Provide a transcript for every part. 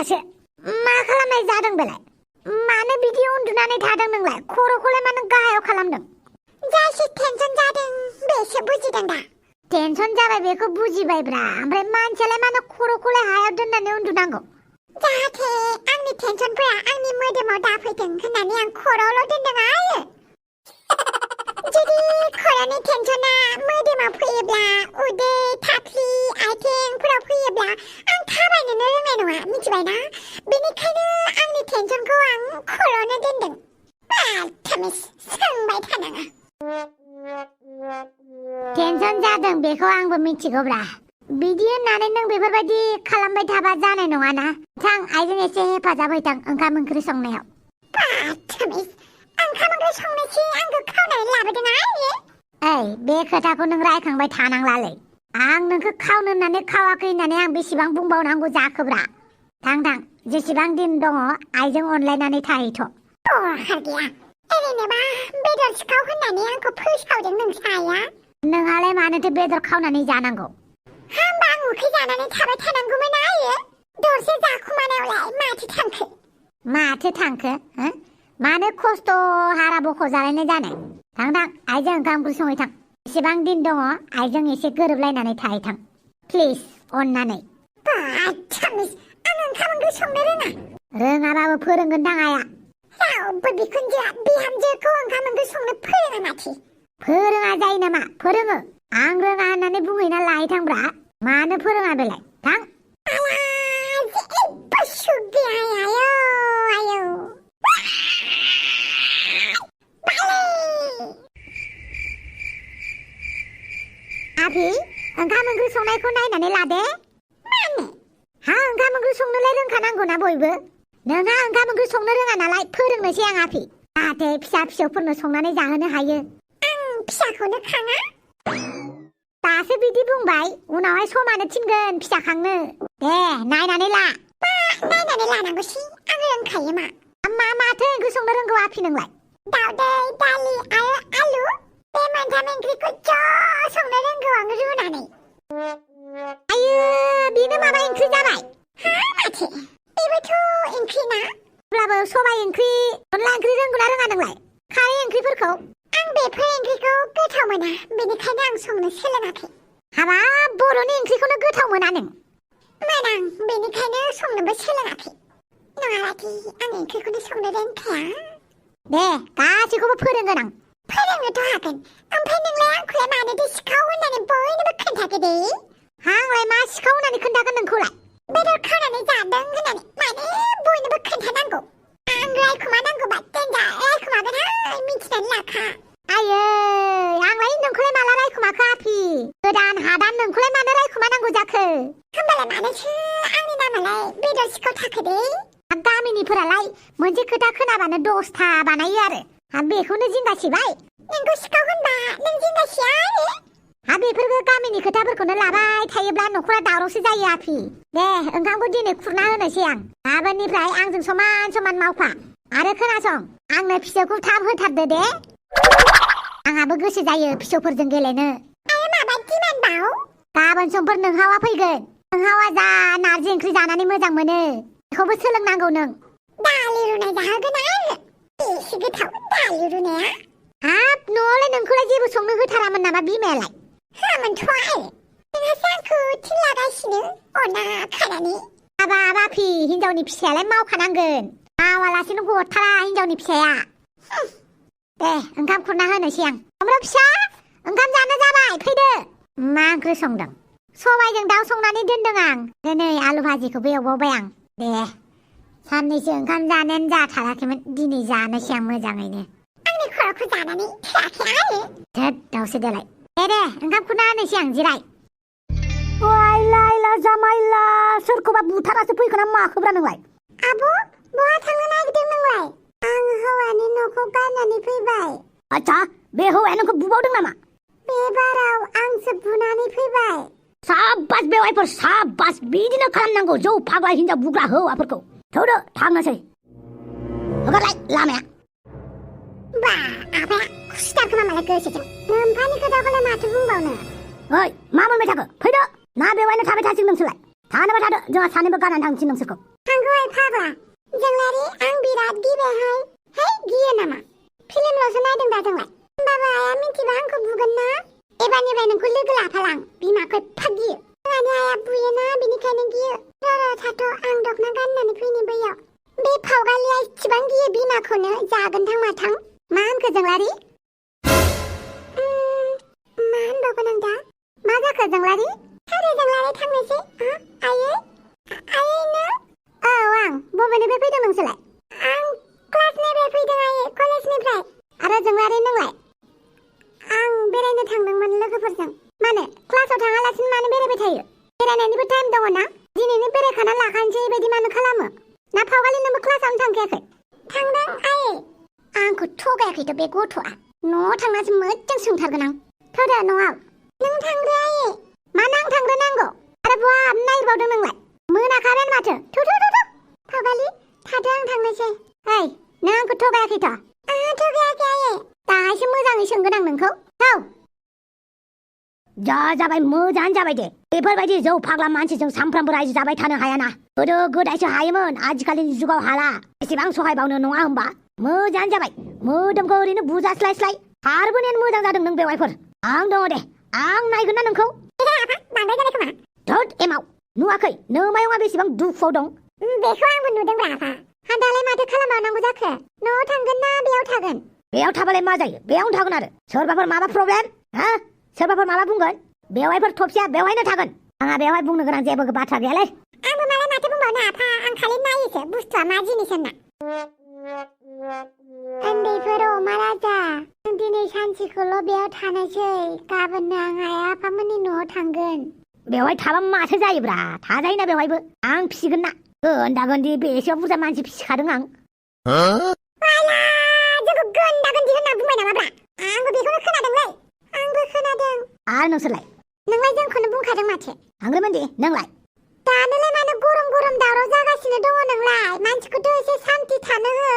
दासो मा खालामनाय जादों बेलाय मानो बिदि उन्दुनानै थादों नोंलाय खर'खौलाय मानो गाहायाव खालामदों जायसे टेनसन जादों बेसो बुजिदों दा टेनसन जाबाय बेखौ बुजिबायब्रा ओमफ्राय मानसियालाय मानो खर'खौलाय हायाव दोननानै उन्दुनांगौ जाहाथे आंनि टेनसनफोरा आंनि मोदोमाव दाफैथों होननानै आं खर'आवल' दोनदों आयो जुदि खर'नि टेनसना मोदोमाव फैयोब्ला उदै थाफ्लि आथिंफोराव फैयोब्ला आं थाबायनोनो रोंनाय नङा मिथिबायना बेनिखायनो आंनि टेनसनखौ आं खर'आवनो दोनदों बाथामिस सोंबाय थानाङा टेनसन जादों बेखौ आंबो मिथिगौब्रा बिदि होननानै नों बेफोरबायदि खालामबाय थाबा जानाय नङाना थां आइजों एसे हेफाजाब हैथां ओंखाम ओंख्रि संनायाव बाथामिस ओंखाम ओंख्रि संनायसो आंखौ खावनानै लाबोदों आयो ओइ बे खोथाखौ नों रायखांबाय थानांलालै आं नोंखौ खावनो होननानै खावाखै होननानै आं बेसेबां बुंबावनांगौ जाखोब्रा थां जेसेबां दिन दङ आइजों अनलायनानै थाहैथ' दरखार गैया ओरैनोबा बेदर सिखाव होननानै आंखौ फोसावदों नोंसाया नोंहालाय मानोथो बेदर खावनानै जानांगौ होमबा आं उखै जानानै थाबाय थानांगौमोन आयो दरसे जाखुमानायावलाय माथो थांखो हो मानो खस्थ' हारा बख' जालायनाय जानो थां आइजों ओंखाम ओंख्रि संहैथां एसेबां दिन दङ आइजों एसे गोरोबलायनानै थाहैथां प्लिज अननानै बाथामिस आं ओंखाम ओंख्रि संनो रोङाबाबो फोरोंगोन दां आइया रावबो बिखुनजोआ बिहामजोखौ ओंखाम ओंख्रि संनो फोरोङा माथो फोरोङा जायो नामा फोरोङो आं रोङा होननानै बुंहैना लाहैथांब्रा मानो फोरोङा बेलाय थां जेबो सुख गैया आयौ आफि ओंखाम ओंख्रि संनायखौ नायनानै लादे मानो हा ओंखाम ओंख्रि संनोलाय रोंखानांगौना बयबो नोंहा ओंखाम ओंख्रि संनो रोङा नालाय फोरोंनोसै आं आफि जाहाथे फिसा फिसौफोरनो संनानै जाहोनो हायो आं फिसाखौनो खाङा दासो बिदि बुंबाय उनावहाय समानो थिनगोन फिसा खांनो दे नायनानै ला नायनानै लानांगौसै आं रोंखायो माथो ओंख्रि संनो रोंगौ आफि नोंलाय दावदै दालि आरो आलु बे मोनथाम ओंख्रिखौ ज' संनो रोंगौ आं रुनानै आयो बेनो माबा ओंख्रि जाबाय हा माथो बेबोथ' ओंख्रि ना अब्लाबो सबाय ओंख्रि अनला ओंख्रि रोंगौना रोङा नोंलाय खारै ओंख्रिफोरखौ आं बेफोर ओंख्रिखौ गोथाव मोना बेनिखायनो आं संनो सोलोङाखै हाबाब बर'नि ओंख्रिखौनो गोथाव मोना नों मोनां बेनिखायनो संनोबो सोलोङाखै नङाबादि आं ओंख्रिखौनो संनो रोंखाया दे गासैखौबो फोरोंगोन आं फोरोंनोथ' हागोन ओमफ्राय नोंलाय आंखौलाय मानोथो सिखाव होननानै बयनोबो खोन्थाखो दे आंलाय मा सिखाव होननानै खोन्थागोन नोंखौलाय बेदर खानानै जादों होननानै मानो बयनोबो खोन्थानांगौ आं रायखुमानांगौबा देन्जार रायखुमागोन मिथिनानै लाखा आयै आंलाय नोंखौलाय माला रायखुमाखो आफि गोदान हादान नोंखौलाय मानो रायखुमानांगौ जाखो होमबालाय मानोसो आंनि नामालाय बेदर सिखाव थाखो दे गामिनिफोरालाय मोनसे खोथा खोनाबानो 10था बानायो आरो बेखौनो जिंगासिबाय नोंखौ सिखाव होनबा नों जिंगासिया आरो बेफोरबो गामिनि खोथाफोरखौनो लाबाय थायोब्ला न'खरा दावरावसो जायो आफि दे ओंखामखौ दिनै खुरना होनोसै आं गाबोननिफ्राय आंजों समान समान मावफा आरो खोनासं आंनो फिसौखौ थाब होथारदो दे आंहाबो गोसो जायो फिसौफोरजों गेलेनो आरो माबादि मोनबाव गाबोन समफोर नोंहावा फैगोन नोंहावा जा नारजि ओंख्रि जानानै मोजां मोनो बेखौबो सोलोंनांगौ नों दालि रुनाय जाहोगोन आरो बेसे गोथाव दालि रुनाया हाब न'आवलाय नोंखौलाय जेबो संनो होथारामोन नामा बिमायालाय होआमोनथ' आरो नोंहासो आंखौ थिनलागासिनो अना खानानै हाबाब आफि हिनजावनि फिसायालाय मावखानांगोन मावालासेनो गथारा हिनजावनि फिसाया दे ओंखाम खुरना होनोसै आं ओमफ्राय फिसा ओंखाम जानो जाबाय फैदो मा ओंख्रि संदों सबायजों दाउ संनानै दोनदों आं दिनै आलु भाजिखौबो एवबावबाय आं दे साननैसो ओंखाम जानायानो जाथाराखैमोन दिनै जानोसै आं मोजाङैनो आंनि खर'खौ जानानै थोआखै आरो थोद दाउसो देलाय दे ओंखाम खुरना होनोसै आं जिराय वाइला जामाइला सोरखौबा बुथारासो फैखोना माखोब्रा नोंलाय आब' बहा थांनो नागिरदों नोंलाय आं हौवानि न'खौ गारनानै फैबाय आच्छा बे हौवाया नोंखौ बुबावदों नामा बे बाराव आंसो बुनानै फैबाय साबास बेवाइफोर साबास बिदिनो खालामनांगौ जौ फाग्ला हिनजाव बुग्रा हौवाफोरखौ थौदो थांनोसै हगारलाय लामाया बा आफाया खुसिथार खोमा मालाय गोसोजों नोम्फानि खोथाखौलाय माथो बुंबावनो ओइ मा मोनबाय थाखो फैदो ना बेवाइनो थाबाय थासिगोन नोंसोरलाय थानोबा थादो जोंहा सानैबो गारनानै थांसै नोंसोरखौ थांगौ फाग्ला जोंलारि आं बिराद गिबायहाय है गियो नामा फिल्मल'सो नायदों दा जोंलाय होमबाबो आइया मिथिबा आंखौ बुगोन ना एबारनिफ्राय नोंखौ लोगो लाफालां बिमाखौ एफा गियो जोंहानि आइया बुयोना बिनिखायनो गियो र' थाथ' आं दख'ना गाननानै फैनि बैयाव बे फावगालिया इसिबां गियो बिमाखौनो जागोनथां माथां मा होनखो जोंलारि मा होनबावगोन आं दा मा जाखो जोंलारि थारै जोंलारि थांनोसै आयै आयै नों औ आं बबेनिफ्राय फैदों नोंसोरलाय आं क्लासनिफ्राय फैदों आयै कलेजनिफ्राय आरो जोंलारि नोंलाय आं बेरायनो थांदोंमोन लोगोफोरजों मानो क्लासाव थाङालासिनो मानो बेरायबाय थायो बेरायनायनिबो टाइम दङ ना दिनैनो बेरायखाना लाखानोसै बायदि मानो खालामो ना फावगालि नोंबो क्लासावनो थांखायाखै थांदों आयै आंखौ थगायाखैथ' बे गथ'आ न'आव थांनासो मोजां सोंथारगोन आं थौदो न'आव नों थांग्रो आयै मानो आं थांग्रोनांगौ आरो बहा हाबनो नागिरबावदों नोंलाय मोनाखाबायानो माथो थौ फावगालि थादो आं थांनोसै ओइ नों आंखौ थगायाखैथ' आंहा थगायाखै आयै दाहायसो मोजाङै सोंगोन आं नोंखौ थौ जाबाय मोजाङानो जाबाय दे बेफोरबायदि जौ फाग्ला मानसिजों सानफ्रामबो रायजो जाबाय थानो हायाना गोदो गोदायसो हायोमोन आजिखालिनि जुगाव हाला एसेबां सहायबावनो नङा होमबा मोजाङानो जाबाय मोदोमखौ ओरैनो बुजास्लायस्लाय हारबोनायानो मोजां जादों नों बेवाइफोर आं दङ दे आं नायगोन ना नोंखौ बांद्राय जाबाय खोमा धोद एमाव नुवाखै नोमायंआ बेसेबां दुखुआव दं बेखौ आंबो नुदों ब्रा दालाय माथो खालामबावनांगौ जाखो न'आव थांगोन ना बेयाव थागोन बेयाव थाबालाय मा जायो बेयावनो थागोन आरो सोरबाफोर माबा प्रब्लेम हा सोरबाफोर माबा बुंगोन बेवाइफोर थफसिया बेवहायनो थागोन आंहा बेवहाय बुंनो गोनां जेबो बाथ्रा गैयालै आंबो मालाय माथो बुंबावनो आफा आं खालि नायोसो बुस्थुआ मा जिनिस होनना उन्दैफोर अमा राजा दिनै सानसेखौल' बेयाव थानोसै गाबोननो आं आइ आफामोननि न'आव थांगोन बेवहाय थाबा माथो जायोब्रा थाजायोना बेवहायबो आं फिसिगोन ना गोन्दा गोन्दी बेसेबां बुरजा मानसि फिसिखादों आं जोंखौ गोन्दा गोन्दी होनना बुंबाय नामाब्रा आंबो बेखौनो खोनादोंलै आंबो खोनादों आरो नोंसोरलाय नोंलाय जोंखौनो बुंखादों माथो आंग्रोमोन दे नोंलाय दानोलाय मानो गरम गरम दावराव जागासिनो दङ नोंलाय मानसिखौथ' एसे सान्थि थानो हो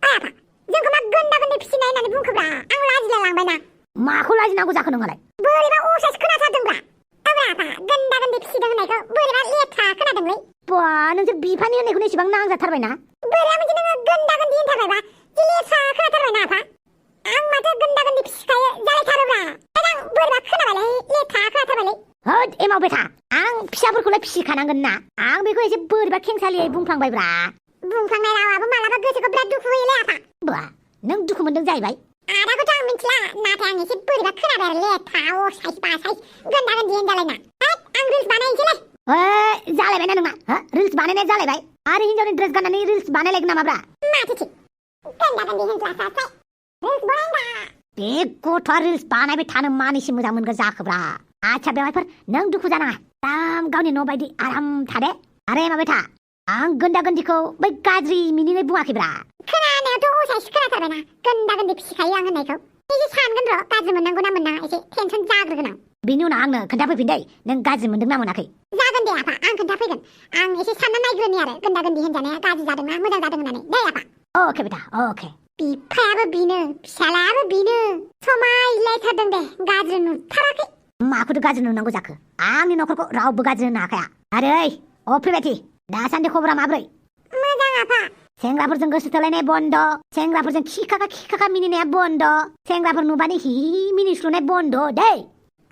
आफा जोंखौ मा गोन्दा गोन्दी फिसिनाय होननानै बुंखोब्रा आं लाजिलाय लांबायना माखौ लाजिनांगौ जाखो नोंहालाय बोरैबा असाइस खोनाथारदोंब्रा आफा गोन्दा गोन्दी फिसिदों होननायखौ बोरैबा लेथ्रा खोनादोंलै बा नोंसोर बिफानि होननायखौनो एसेबां नांजाथारबायना बोरैबा मोनसे नोङो गोन्दा गोन्दी होनथारबायबा जि लेथ्रा खोनाथारबायना आफा आं माथो गोन्दा गोन्दी फिसिखायो जालायथारोब्रा आं बोरैबा खोनाबायलै लेथ्रा खोनाथारबायलै होद एमाव बेथा आं फिसाफोरखौलाय फिसिखानांगोन ना आं बेखौ एसे बोरैबा खेंसालियै बुंफ्लांबायब्रा बुंफ्लांनाय रावाबो मालाबा गोसोखौ बिराद दुखु होयोलै आफा बा नों दुखु मोनदों जाहैबाय आदाखौथ' आं मिथिला नाथाय आं एसे बोरैबा खोनाबाय आरो लेथ्रा असाइस बासाइस गोन्दा गोन्दी होनजालायना आं रिल्स बानायनोसैलै जालायबायना नोंना रिल्स बानायनाय जालायबाय आरो हिन्जावनि ड्रेस गाननानै रिल्स बानायलायगोन नामाब्रा माथो थिग गोन्दा गोन्दी होनफ्लासासै रिल्स बानायना बे गथ'आ रिल्स बानायबाय थानो मानैसो मोजां मोनगोन जाखोब्रा आच्छा बेवहायफोर नों दुखु जानाङा आराम गावनि न' बायदि आराम थादे आरो माबाय था आं गोन्दा गोन्दिखौ बै गाज्रि मिनिङै बुङाखैब्रा खोनानायावथ' असाइस खोनाथारबायना गोन्दा गोन्दी फिसिखायो आं होननायखौ एसे सानगोन र' गाज्रि मोननांगौ ना मोननाङा एसे टेनसन जाग्रोगोन आं बिनि उनाव आंनो खोन्थाफैफिन दै नों गाज्रि मोनदों ना मोनाखै जागोन दे आफा आं खोन्थाफैगोन आं एसे सानना नायग्रोनि आरो गोन्दा गोन्दी होनजानाया गाज्रि जादोंना मोजां जादों होननानै दे आफा अके बेटा अके बिफायाबो बिनो फिसालायाबो बिनो समायलायथारदों दे गाज्रि नुथाराखै माखौथ' गाज्रि नुनांगौ जाखो आंनि न'खरखौ रावबो गाज्रि होनो हाखाया आरो ओइ अफ्रिबायदि दासान्दि खबरा माब्रै मोजां आफा सेंग्राफोरजों गोसो थोलायनाय बन्द सेंग्राफोरजों खिखाखा मिनिनाया बन्द सेंग्राफोर नुबानो हि मिनिस्लुनाय बन्द दै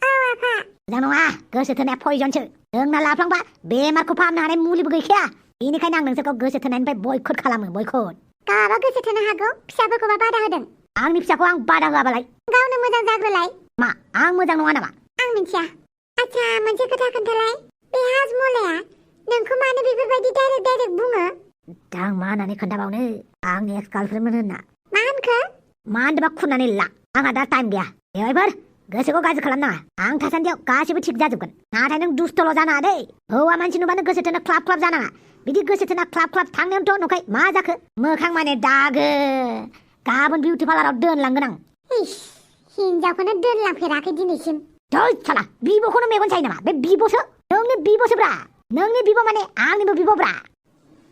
औ आफा मोजां नङा गोसो थोनाया पयजनसो लोंना लाफ्लांबा बेमारखौ फाहामनो हानाय मुलिबो गैखाया बेनिखायनो आं नोंसोरखौ गोसो थोनायनिफ्राय बयकट खालामो बयकट गावाबा गोसो थोनो हागौ फिसाफोरखौबा बादा होदों आंनि फिसाखौ आं बादा होआबालाय गावनो मोजां जाग्रोलाय मा आं मोजां नङा नामा आं मिथिया आच्छा मोनसे खोथा खोन्थालाय बे हाजमलाया नोंखौ मानो बेफोरबायदि डाइरेक्ट बुङो दा आं मा होननानै खोन्थाबावनो आंनि एक्स गार्लफ्रेन्डमोन होनना मा होनखो मा होनदोंबा खुरनानै ला आंहा दा टाइम गैया बेवहायफोर गोसोखौ गाज्रि खालामनाङा आं थासान्दियाव गासिबो थिग जाजोबगोन नाथाय नों दुस्थल' जानाङा दै हौवा मानसि नुबानो गोसो थोनो ख्लाब ख्लाब जानाङा बिदि गोसो थोना ख्लाब ख्लाब थांनायावथ' नुखाय मा जाखो मोखां माने दागो गाबोन बिउटि पार्लाराव दोनलांगोन आं हिनजावखौनो दोनलांफेराखै दिनैसिम धै साला बिब'खौनो मेगन सायो नामा बे बिब'सो नोंनि बिब'सोब्रा नोंनि बिब' माने आंनिबो बिब'ब्रा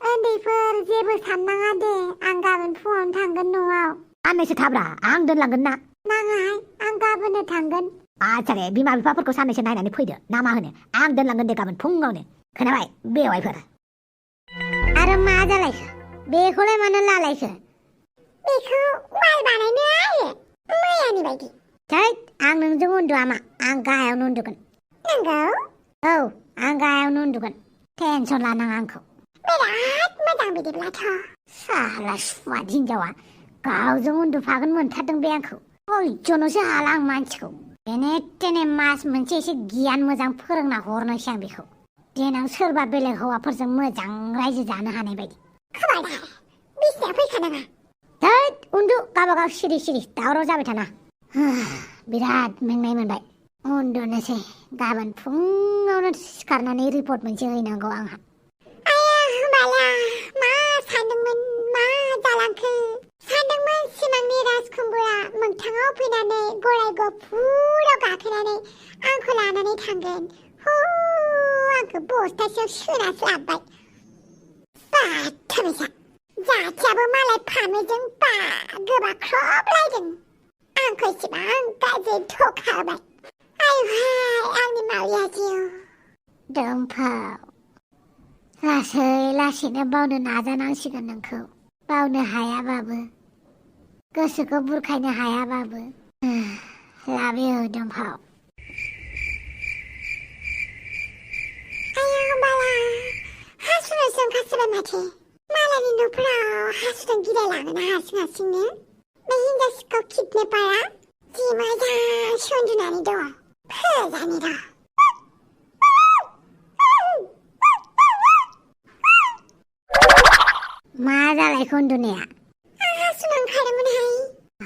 उन्दैफोर जेबो साननाङा दे आं गाबोन फुङावनो थांगोन न'आव साननैसो थाब्रा आं दोनलांगोन ना नाङाहाय आं गाबोननो थांगोन आच्छा दे बिमा बिफाफोरखौ साननैसो नायनानै फैदो ना मा होनो आं दोनलांगोन दे गाबोन फुङावनो खोनाबाय बेवाइफोर आरो आरो मा जालायखो बेखौलाय मानो लालायखो बेखौ वाल बानायनो आरो मैयानि बायदि थैद आं नोंजों उन्दुआ मा आं गाहायावनो उन्दुगोन नंगौ औ आं गाहायावनो उन्दुगोन टेनसन लानाङा आंखौ बिराद मोजां बिदिब्लाथ' साला सुवाद हिनजावा गावजों उन्दुफागोन मोनथारदों बे आंखौ सयजनसो हाला आं मानसिखौ जेने तेने मास मोनसे एसे गियान मोजां फोरोंना हरनोसै आं बेखौ देनां सोरबा बेलेग हौवाफोरजों मोजां रायजो जानो हानाय बायदि खबरदार बिसिनाया फैखानाङा थैद उन्दु गावबागाव सिरि सिरि दावराव जाबाय थाना बिराद मेंनाय मोनबाय उन्दुनोसै गाबोन फुङावनो सिखारनानै रिपर्ट मोनसे हैनांगौ आंहा बाला मा सानदोंमोन मा जालांखो सानदोंमोन सिमांनि राजखुंगुरा मोगथाङाव फैनानै गराय गफुराव गाखोनानै आंखौ लानानै थांगोन आंखौ बस्थासेयाव सोनासो लाबोबाय बाथामैसा जाथियाबो मालाय फामेजों बा गोबाख्रबलायदों आंखौ इसेबां गाज्रि धोखा होबाय आयुहाय आंनि मावरिया जिउ दोमफाव लासै लासैनो बावनो नाजानांसिगोन नोंखौ बावनो हायाबाबो गोसोखौ बुरखायनो हायाबाबो लाबो दोमफाव आयौ बाला हासुनोसो ओंखारसोबाय माथो मालायनि न'फोराव हासुनो गिलायलाङोना हारसिं हारसिंनो बे हिनजावसिखौ किडनेपारा जि मोजांसो उन्दुनानै दङ फोजानि र' मा जालायखो उन्दुनाया आं हासुनो ओंखारदोंमोनहाय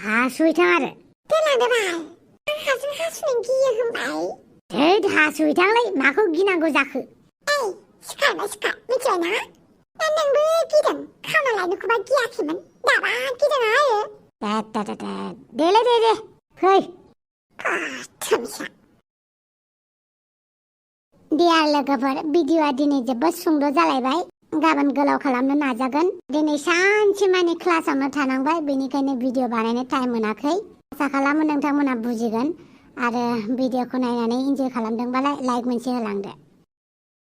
हासुहैथां आरो दोनलांदो बाल आं हारसिं हासुनो गियो होनबाय थैद हासुहैथांलै माखौ गिनांगौ जाखो ओइ सिखारबाय सिखार मिथिबायना नोंबो गिदों खावना लायनोखौबा गियाखैमोन दाबा गिदों आरो देलै दे फै बाथामैसा डियार लोगोफोर भिडिअआ दिनै जोबोद सुंद' जालायबाय गाबोन गोलाव खालामनो नाजागोन दिनै सानसेमानि क्लासावनो थानांबाय बेनिखायनो भिडिअ बानायनो टाइम मोनाखै आसा खालामो नोंथांमोना बुजिगोन आरो भिडिअखौ नायनानै इन्जय खालामदोंबालाय लाइक मोनसे होलांदो